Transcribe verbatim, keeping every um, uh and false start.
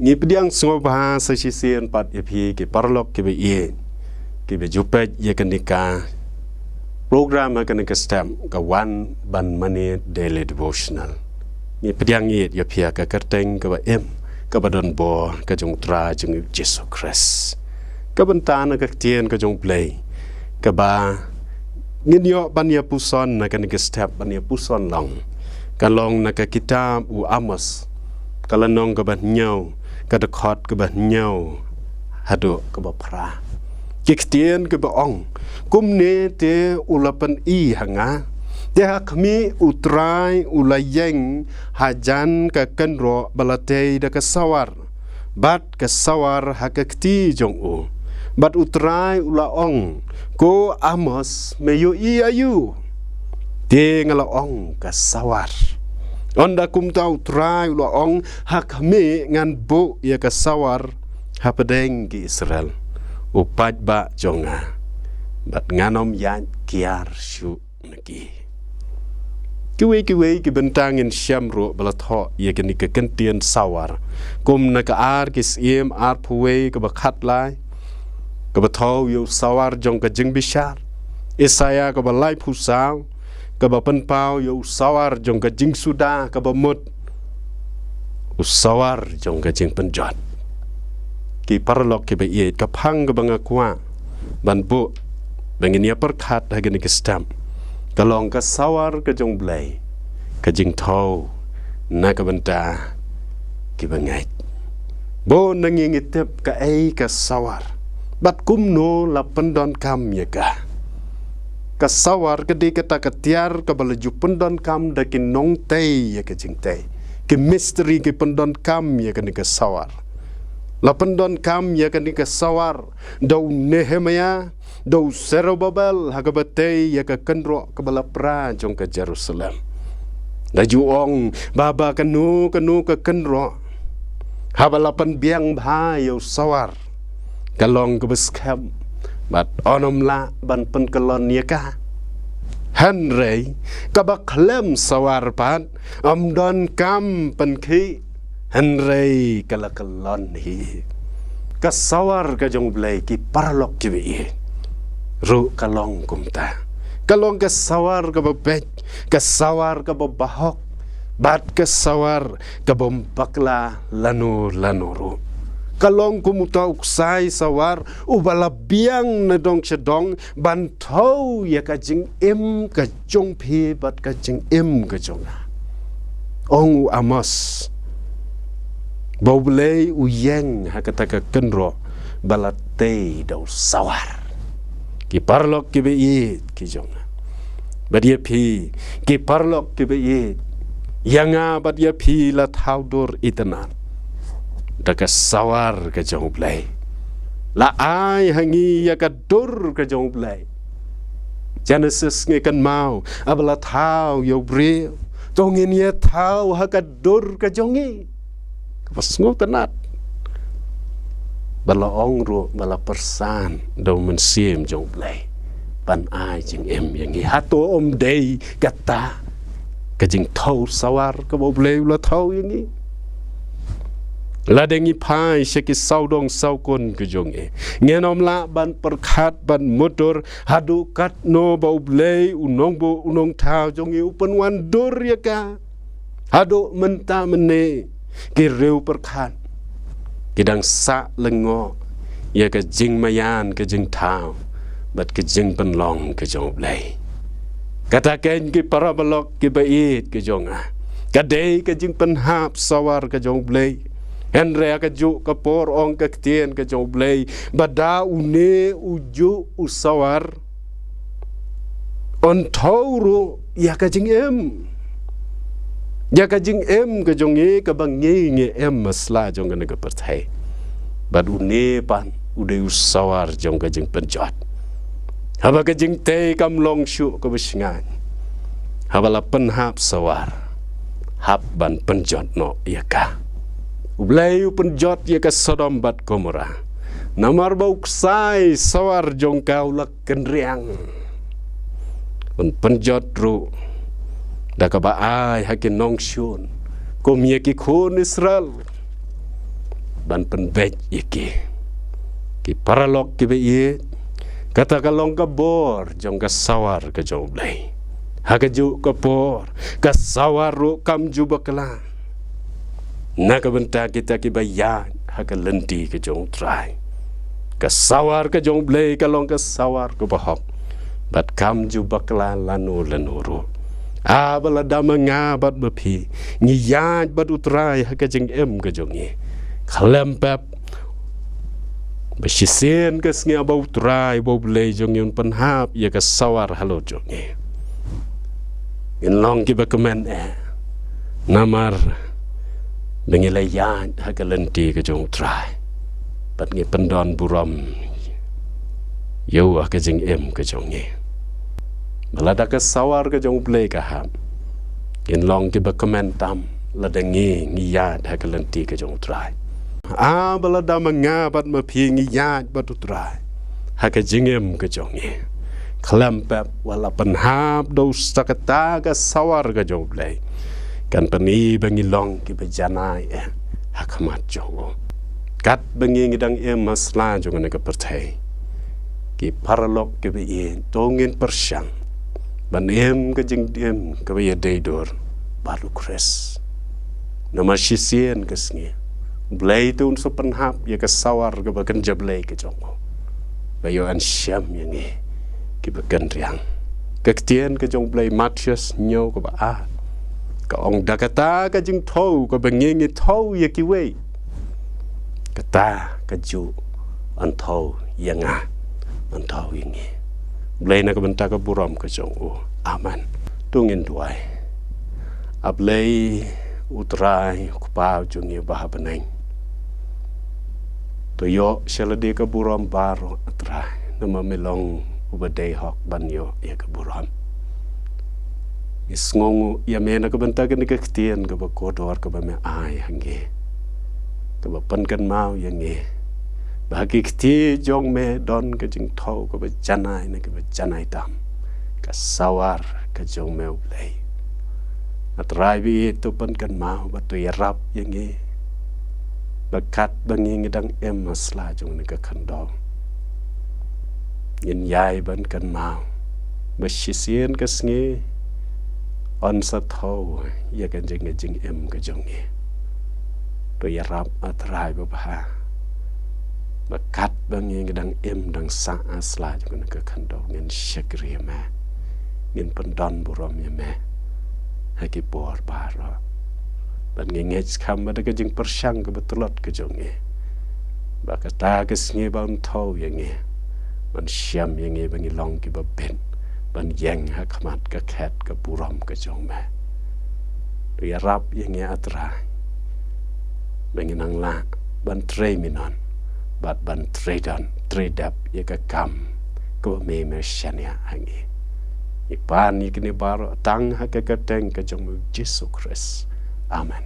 Ngi pdiang sngewbha sa shisien pat ïa phi ki paralok kiba ïeit, kiba ju peit ïa kane ka program ha kane ka step, ka One Ban Mane Daily Devotional. Ngi pdiang ïeit ïa phi ha ka kyrteng kaba im, kaba donbor ka jong U Trai jong ngi U Jisu Khrist. Ka bynta na ka ktien ka jong U Blei kaba ngin ïoh ban ïa puson na kane ka step, ban ïa puson long, ka long na ka kitab u Amos, ka lynnong kaba hynñiew, ka dkhot kaba hynñiew haduh kaba phra. Ki ktien kiba ong kumne: Te u la pyni ha nga, te ha khmih U Trai u la ïeng hajan ka kynroh ba la tei da ka sawar, bad ka sawar ha ka kti jong u. Bad U Trai u la ong: Ko Amos, me ïohi aïu? Te nga la ong: Ka sawar. Ynda kumta U Trai u la ong: Ha khmih, ngan buh ïa ka sawar hapdeng ki Israel, u paidbah jong nga, bad ngan ym ïaid kiar shuh na ki. Kiwei kiwei ki bynta ngin shem ruh ba la thoh ïa kane ka kyntien sawar, kum na ka Ar Ki Syiem arphew wei kaba khatlai, kaba thew ïa u sawar jong ka jingbishar. Isaïah kaba laiphew saw, kaba pynpaw ïa u sawar jong ka jingsuda, kaba mut u sawar jong ka jingpynjot. Ki paralok kiba ïeit, ka phang kaba nga kwah ban buh ba ngin ïa pyrkhat ha kane ka step, ka long ka sawar ka jong U Blei, ka jingthew na ka bynta kiba ngeit. Bun na ngi ngi tip kaei ka sawar, bad kumno la pyndonkam ïa ka. Ka sawar ka dei kata ka tiar kaba la ju pyndonkam da ki nongtei ïa ka jingtei. Ki mistri ki pyndonkam ïa kane ka sawar. La pyndonkam ïa kane ka sawar da u Nehemiah, da u Serubabel, ha kaba tei ïa ka kynroh kaba la pra jong ka Jerusalem. La ju ong ba, ba kano kano ka kynroh, haba la pynbiang bha ïa u sawar, ka long kaba skhem, bad yn ym lah ban pynkyllon ïa ka. Hynrei kaba khlem sawar pat, ym donkam pynkhih, hynrei ka la kyllon hi. Ka sawar ka jong U Blei, ki paralok kiba ïeit, ruh ka long kumta. Ka long ka sawar kaba beit, ka sawar kaba bahok, bad ka sawar kaba ym bakla lano lano ruh. Ka long kum uta u ksai sawar uba la biang na dong sha dong ban thew ïa ka jingim ka jong phi bad ka jingim ka jong nga. Ong u Amos ba U Blei u ïeng ha kata ka kynroh ba la tei da u sawar. Ki paralok kiba ïeit ki jong nga, bad ïa phi ki paralok kiba ïeit, ïa nga bad ïa phi la thaw dur itynnad da ka sawar ka jong U Blei. La ai ha ngi ïa ka dur ka jong U Blei. Genesis ngi kynmaw, haba la thaw ïa u briew, to ngin ïa thaw ha ka dur ka jong ngi. Kaba sngewtynnad. Ba la ong ruh ba la pyrsan da u Mynsiem jong U Blei ban ai jingim ïa ngi. Hato ym dei kata ka jingthew sawar kaba U Blei u la thew ïa ngi? Lada ngi phai sha ki sawdong sawkun ka jong ngi, ngin ym lah ban pyrkhat ban mutdur haduh katno ba U Blei, u nongbuh, u nongthaw jong ngi u pynwandur ïa ka. Haduh mynta mynne ki riew pyrkhat ki dang sah lyngngoh ïa ka jingmaïan, ka jingthaw bad ka jingpynlong ka jong U Blei. Kata keiñ ki paralok kiba ïeit ki jong nga, ka dei ka jingpynhap sawar ka jong U Blei. Hynrei ha kajuh ka por ong ka ktien ka jong U Blei ba da une u juh u sawar, yn thew ruh ïa ka jingim. Ïa ka jingim ka jong ngi kaba ngi ngi im ha sla jong kane ka pyrthei. Bad une pat u dei u sawar jong ka jingpynjot. Haba ka jingtei kam long shuh kaba shngaiñ, haba la pynhap sawar, hap ban pynjot noh ïa ka. U Blei u pynjot ïa ka Sodom bad Gomorrah namar ba u ksai sawar jong ka u la kynriang. Un pynjot ruh da kaba ai ha ki nongshun kum ïa ki khun Israel. ban pynbeit ïa ki. Ki paralok kiba ïeit, kata ka long ka bor jong ka sawar ka jong U Blei. Ha kajuh ka por, ka sawar ruh kam ju bakla na ka bynta kita kiba ïaid ha ka lynti ka jong U Trai. Ka sawar ka jong U Blei ka long ka sawar kaba hok, bad kam ju bakla lano lano ruh. Haba lada ma nga bad ma phi ngi ïaid bad U Trai ha ka jingim ka jong ngi, khlem pep ba shisien ka sngi ba U Trai ba U Blei jong ngi un pynhap ïa ka sawar halor jong ngi, ngin long kiba kmen eh. Namar ba ngi la ïaid ha ka lynti ka jong U Trai, bad ngi pyndon burom ïa u ha ka jingim ka jong ngi. Ba lada ka sawar ka jong U Blei ka hap, ngin long kiba kmen tam lada ngi ngi ïaid ha ka lynti ka jong U Trai. Haba lada ma nga bad ma phi ngi ïaid bad U Trai ha ka jingim ka jong ngi, khlem pep wat la pynhap da u sa kata ka sawar ka jong U Blei, kan pyni ba ngi long kiba janai eh ha khmat jong u. Katba ngi ngi dang im ha sla jong kane ka pyrthei, ki paralok kiba ïeit, to ngin pyrshang ban im ka jingim kaba ïadei dur bad U Khrist. Namar shisien ka sngi U Blei te un sa pynhap ïa ka sawar kaba kynja Blei ka jong u, ba ïoh ban shem ïa ngi kiba kynriang. Ka ktien ka jong U Blei, Mathaios hynñiew kaba ar, ka ong, da kata ka jingthew kaba ngi ngi thew ïa kiwei, kata kajuh yn thew ïa nga, yn thew ïa ngi. Blei na ka bynta ka burom ka jong u. Amen. To ngin duwai. A Blei U Trai, U Kpa jong ngi uba ha bneng, to ïoh sha lade ka burom baroh, A Trai, namar me long uba dei hok ban ïoh ïa ka burom. Ngi sngewnguh ïa me na ka bynta kane ka ktien kaba kordor kaba me ai ha ngi, kaba pynkynmaw ïa ngi ba ha ki kti jong me don ka jingthew kaba janai ne kaba janai tam, ka sawar ka jong me U Blei. A Trai ba ïeit, to pynkynmaw bad to ïarap ïa ngi ba katba ngi ngi dang im ha sla jong kane ka khyndew, ngin ïai ban kynmaw ba shisien ka sngi yn sa thew ïa ka jing, ka jingim ka jong ngi. To ïarap, A Trai babha, ba katba ngi ngi dang im dang sah ha sla jong kane ka khyndew ngin shakri ïa me, ngin pyndon burom ïa me ha ki por baroh. Bad ngi ngeit skhem ba da ka jingpyrshang kaba tlot ka jong ngi, ba kata ka sngi ba yn thew ïa ngi, ban shem ïa ngi ba ngi long kiba bit ban ïeng ha khmat ka khet ka burom ka jong me. To ïarap ïa ngi, A Trai, ba ngin nang lah ban trei minot bad ban trei don, trei dep ïa ka kam kaba me me shaniah ha ngi. Ngi pan ïa kine baroh tang ha ka kyrteng ka jong u Jisu Khrist. Amen.